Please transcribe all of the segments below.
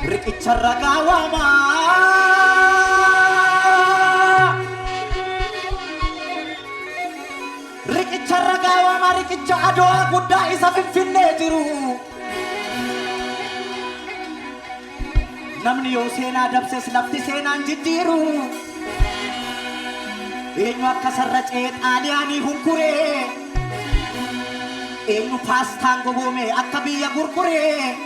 Riqicha ragaa waamaa. Riqicha ragaa waamaa riqicha Adowaa guddaa isa Finfinnee jiru. Namni yoo seenaa dabses lafti seenaan jijjiiru. Eenyu akka sarracee Xaaliyaanii hunkuree. Eenyu paastaan gogoome akka biyya gurguree.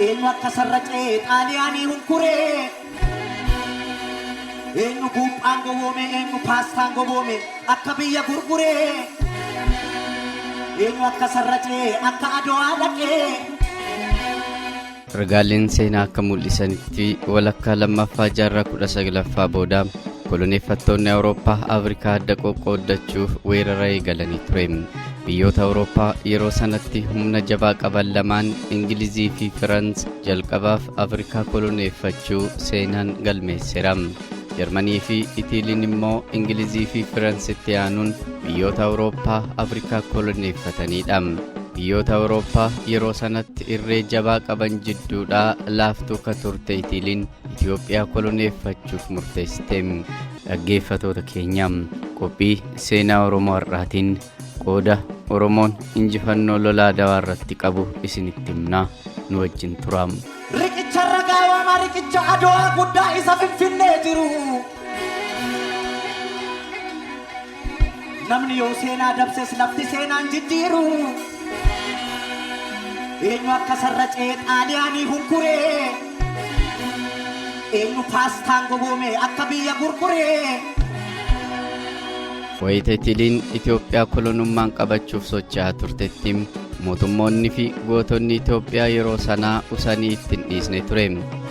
Eenyu akka sarracee Xaaliyaanii hunkuree. Eenyu guuphaan gogoome eenyu paastaan gogoome akka biyya gurguree. Eenyu akka sarracee akka Adowaa dhaqee. Ragaaleen seenaa akka mul'isanitti walakkaa lammaffaa jaarraa 19ffaa booda koloneeffattoonni Awurooppaa Afrikaa adda qoqqooddachuuf weerara eegalanii ture. Biyyoota Awurooppaa yeroo sanatti humna jabaa qaban lamaan Ingilizii fi Firaans jalqabaaf Afrikaa koloneeffachuu seenaan galmeesseera. Jarmanii fi Itiiliin immoo Ingilizii fi Firaansitti aanuun biyyoota Awurooppaa Afrikaa koloneeffatanidha. Biyyoota Awurooppaa yeroo sanatti irree jabaa qaban jidduudhaa laaftuu ka turte Itiiliin Itoophiyaa koloneeffachuuf murteessite. Dhaggeeffatoota keenya qophii seenaa Oromoo har'aatiin qooda Oromoon injifannoo lola Adawaa irratti qabu isinitti himna, nu wajjin turaa. Riqicha ragaa waamaa riqicha Adowaa guddaa isa Finfinnee jiru. Namni yoo seenaa dabses lafti seenaan jijjiiru. Eenyu akka sarracee Xaaliyaanii hunkuree. Eenyu paastaan gogoome akka biyya gurguree. Wayita Itiliin Itoophiyaa kolonummaan qabachuuf socho'aa turtetti mootummoonni fi gootonni Itoophiyaa yeroo sanaa usanii itti hin dhiisne ture.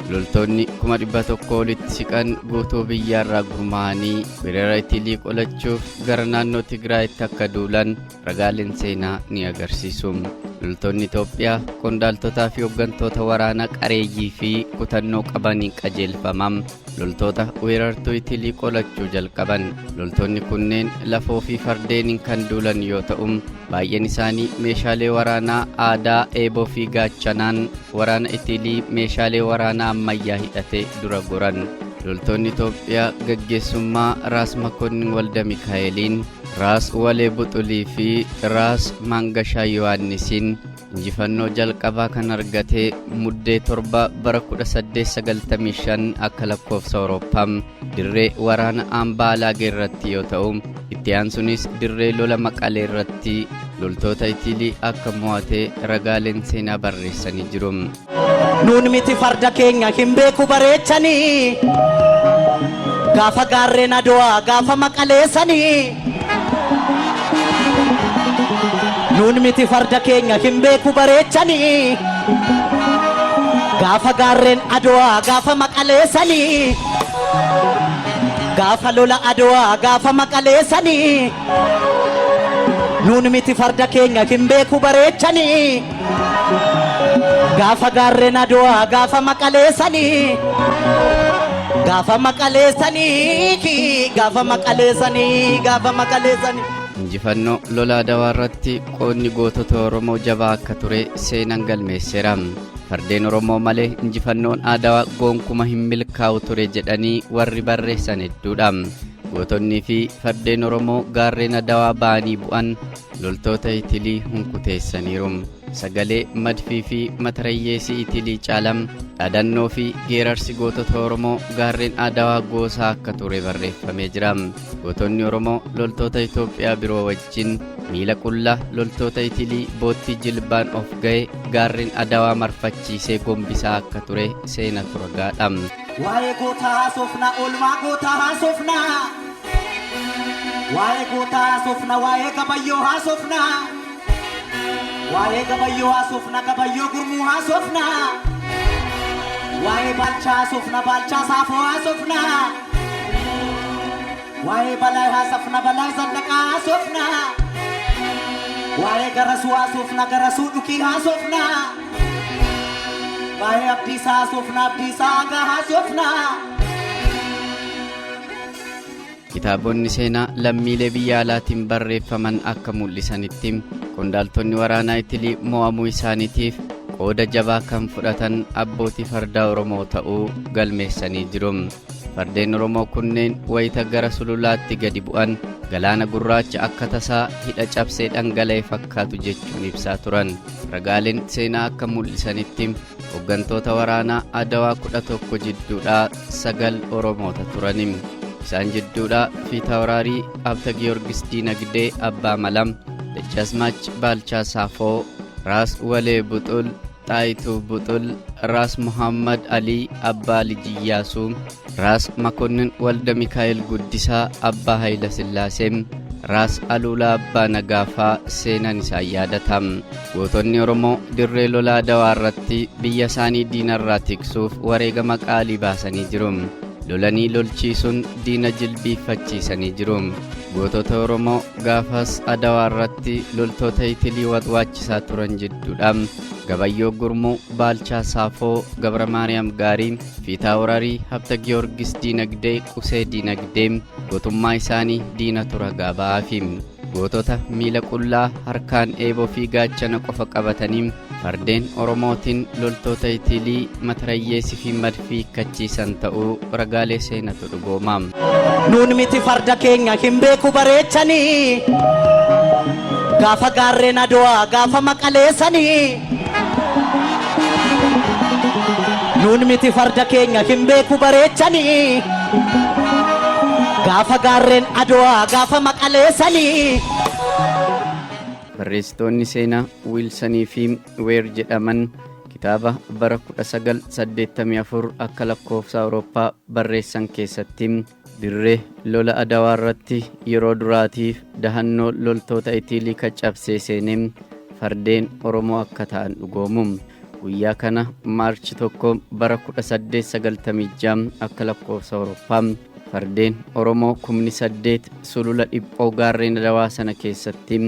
Loltoonni 100,000 olitti siqan guutuu biyyaarraa gurmaa'anii weerara Itilii qolachuuf gara naannoo Tigraayitti akka duulan ragaaleen seenaa ni agarsiisu. Loltoonni Itoophiyaa qondaaltotaa fi hooggantoota waraanaa qareeyyii fi kutannoo qabaniin qajeelfamam loltoota weerartuu Itilii qolachuu jalqaban. Loltoonni kunneen lafoo fi fardeeniin kan duulan yoo ta'u, baay'een isaanii meeshaalee waraanaa aadaa eeboo fi gaachanaan waraana Itilii meeshaalee waraanaa ammayyaa hidhatee dura goran. Loltoonni Itoophiyaa gaggeessummaa Raas Makonnin Walda Mikaa'eliin, Raas Walee Buxulii fi Raas Maangashaa Yohaannisiin injifannoo jalqabaa kan argate Muddee 7 bara 1895 akka lakkoofsa Awurooppaa dirree waraana Ambaalaagee irratti yoo ta'u, itti aansunis dirree lola Maqalee irratti loltoota Itilii akka mo'ate ragaaleen seenaa barreessanii jiru. Nuun miti farda keenya hin beeku bareechanii. Gaafa gaarreen Adowaa gaafa Maqaleessanii. Nuun miti farda keenya hin beeku bareechanii. Gaafa gaarreen Adowaa gaafa Maqaleessanii. Gaafa lola Adowaa gaafa Maqaleessanii. Nuun miti farda keenya hin beeku bareechanii. Gaafa gaarreen Adowaa gaafa Maqaleessanii. Gaafa Maqaleessanii gaafa Maqaleessanii gaafa Maqaleessanii. Injifannoo lola Adawaa irratti qoodni gootota Oromoo jabaa akka ture seenaan galmeesseera. Fardeen Oromoo malee injifannoon Adawaa gonkuma hin milkaa'u ture jedhanii warri barreessan hedduudha. Gootonnii fi fardeen Oromoo gaarreen Adawaa ba'anii bu'an loltoota Itilii hunkuteessaniiru. Sagalee madfii fi matarayyeesii Itilii caalam dhaadannoo fi geerarsi gootota Oromoo gaarreen Adawaa goosaa akka ture barreeffamee jira. Gootonni Oromoo loltoota Itoophiyaa biroo wajjin miila qullaa loltoota Itilii boottii jilbaan of ga'e gaarreen Adawaa marfachiisee gombisaa akka ture seenatu ragaadha. Waa'ee gootaa haasofna oolmaa gootaa haasofna. Waa'ee gootaa haasofna waa'ee gabayyoo haasofna. Waa'ee gabayyoo haasofna gabayyoo gurmuu haasofna. Waa'ee baalchaa haasofna baalchaa saafoo haasofna. Waa'ee balaa haasofna balaa zallaqaa haasofna. Waa'ee garasuu haasofna garasuu dhukii haasofna. Waa'ee abdiisaa haasofna abdiisaa hagaa haasofna. Kitaabonni seenaa lammiilee biyya alaatiin barreeffaman akka mul'isanitti qondaaltonni waraanaa Itilii mo'amuu isaaniitiif qooda jabaa kan fudhatan abbootii fardaa Oromoo ta'uu galmeessanii jiru. Fardeen Oromoo kunneen wayita gara sululaatti gadi bu'an galaana gurraacha akka tasaa hidha cabsee dhangala'e fakkaatu jechuun ibsaa turan. Ragaaleen seenaa akka mul'isanitti hooggantoota waraanaa Adawaa 11 jidduudhaa 9 Oromoota turani. Isaan jidduudhaa Fiitawraarii Habta Giyoorgis Diinagdee Abbaa Malam, Dajjaazmaach Baalchaa Saafoo, Raas Walee Buxul, Xaayituu Buxul, Raas Muhammad Alii Abbaa Liji Iyyaasuu, Raas Makonnin Walda Mikaa'el Guddisaa Abbaa Hayila Sillaasee, Raas Aluulaa Abbaa Nagaafaa seenaan isaan yaadatam. Gootonni Oromoo dirree lolaa Adawaa irratti biyya isaanii diinarraa tiksuuf wareegama qaalii baasanii jiru. Lolanii lolchiisuun diina jilbiiffachiisanii jiru. Gootota Oromoo gaafas Adawaa irratti loltoota Itilii waxwaachisaa turan jidduudha. Gabayyoo Gurmuu, Baalchaa Saafoo, Gabra Maariyaam Gaarii, Fiitaawurarii Habta Giyoorgis Diinagdee, Qusee Diinagdee gootummaa isaanii diinatu ragaa ba'aafi. Gootota miila qullaa harkaan eeboo fi gaachana qofa qabatanii fardeen Oromootiin loltoota Itilii matarayyeesii fi madfii kachiisan ta'uu ragaalee seenatu dhugooma. Nuun miti farda keenya hin beeku bareechanii, gaafa gaarreen Adowaa gaafa maqaleessanii. Nuun miti farda keenya hin beeku bareechanii, gaafa gaarreen Adowaa gaafa maqaleessanii. Barreessitoonni seenaa Wiilsanii fi Weer jedhaman kitaaba bara 1984 akka lakkoofsa Awurooppaa barreessan keessatti dirree lola Adawaa irratti yeroo duraatiif dahannoo loltoota Itiilii caccabsee seenee fardeen Oromoo akka ta'an dhugoomu. Guyyaa kana Maarchi 1 bara 1896 akka lakkoofsa Awurooppaa fardeen Oromoo 8,000 sulula dhiphoo gaarreen Adawaa sana keessatti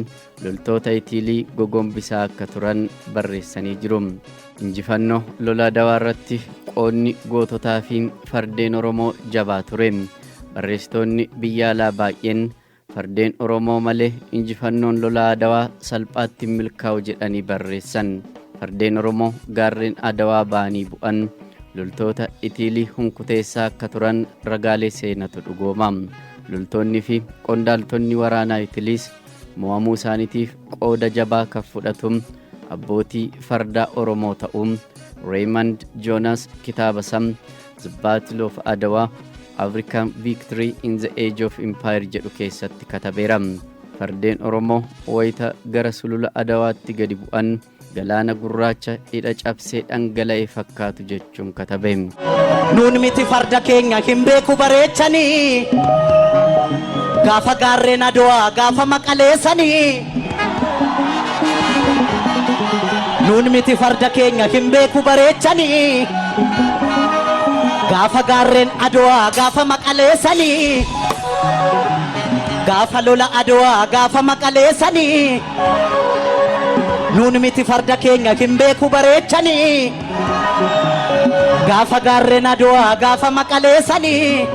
loltoota Itiilii gogombisaa akka turan barreessanii jiru. Injifannoo lola Adawaa irratti qoodni goototaa fi fardeen Oromoo jabaa ture. Barreessitoonni biyya alaa baay'een fardeen Oromoo malee injifannoon lola Adawaa salphaatti milkaa'u jedhanii barreessan. Fardeen Oromoo gaarreen Adawaa ba'anii bu'an loltoota Itiilii hunkuteessaa akka turan ragaalee seenatu dhugooma. Loltoonni fi qondaaltonni waraanaa Itiliis mo'amuu isaaniitiif qooda jabaa kan fudhatu abbootii fardaa Oromoo ta'uun Raymond Jonas kitaaba sam The Battle of Adwa African Victory in the Age of Empire jedhu keessatti katabeera. Fardeen Oromoo wayita gara sulula Adawaatti gadi bu'an galaana gurraacha hidha cabsee dhangala'e fakkaatu jechuun katabe. Nuun miti farda keenya hin beeku bareechanii, gaafa gaarreen Adowaa gaafa maqaleessanii. Nuun miti farda keenya hin beeku bareechanii, gaafa gaarreen Adowaa gaafa maqaleessanii. Gaafa lola Adowaa gaafa maqaleessanii. Nuun miti farda keenya hin beeku bareechanii, gaafa gaarreen Adowaa gaafa maqaleessanii.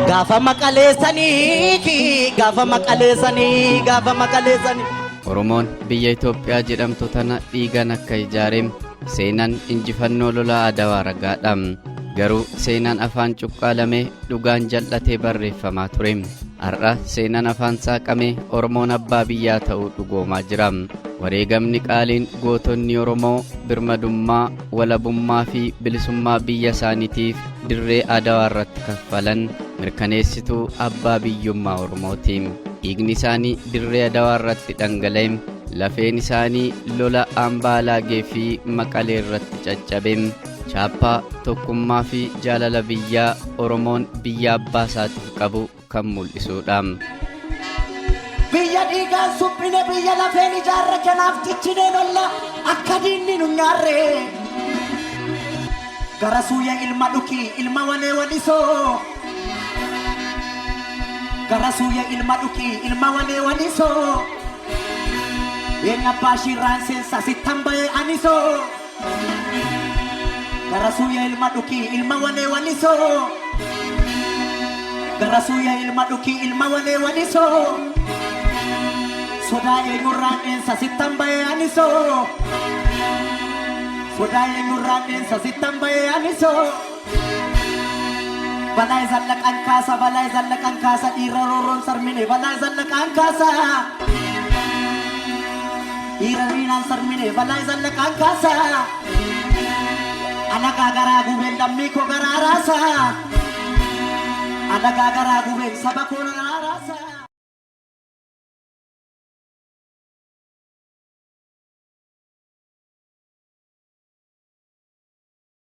Gaafa maqaleessanii, gaafa maqaleessanii, gaafa maqaleessanii. Oromoon biyya Itoophiyaa jedhamtu tana dhiigaan akka ijaare seenaan injifannoo lola Adawaa ragaadha. Garuu seenaan afaan cuqqaalamee dhugaan jal'atee barreeffamaa ture. Har'a seenaan afaan saaqamee Oromoon abbaa biyyaa ta'uu dhugoomaa jira. Wareegamni qaaliin gootonni Oromoo birmadummaa, walabummaa fi bilisummaa biyya isaaniitiif dirree Adawaa irratti kaffalan mirkaneessituu abbaa biyyummaa Oromooti. Dhiigni isaanii dirree Adawaa irratti dhangala'e, lafeen isaanii lola Ambaalaagee fi Maqalee irratti caccabe, chaappaa tokkummaa fi jaalala biyyaa Oromoon biyya abbaa isaatiif qabu kan mul'isudha. Biyya dhiigaan suphine, biyya lafeen ijaarre, kanaaf cichineen olla akka diinni nu nyaarre. Gara suuya ilma dhukii ilma walee walisoo. Gara suuya ilma dhukii ilma walee walisoo. Eenyu abbaa shiirraan seensa sittan bahee anisoo. Gara suuya ilma dhukii ilma walee walisoo. Gara suuya ilma dhukii ilma walee walisoo. Sodaa eenyurraan dheensa sittan bahee anisoo. Sodaa eenyurraan dheensa sittan bahee anisoo. Balaa zallaqaan kaasa, balaa zallaqaan kaasa, dhiira roorroon sarmine, balaa zallaqaan kaasa. Dhiira riinaan sarmine, balaa zallaqaan kaasa. Alagaa garaa gubeen lammii koo garaa raasa. Alagaa garaa gubeen saba koo garaa raasa.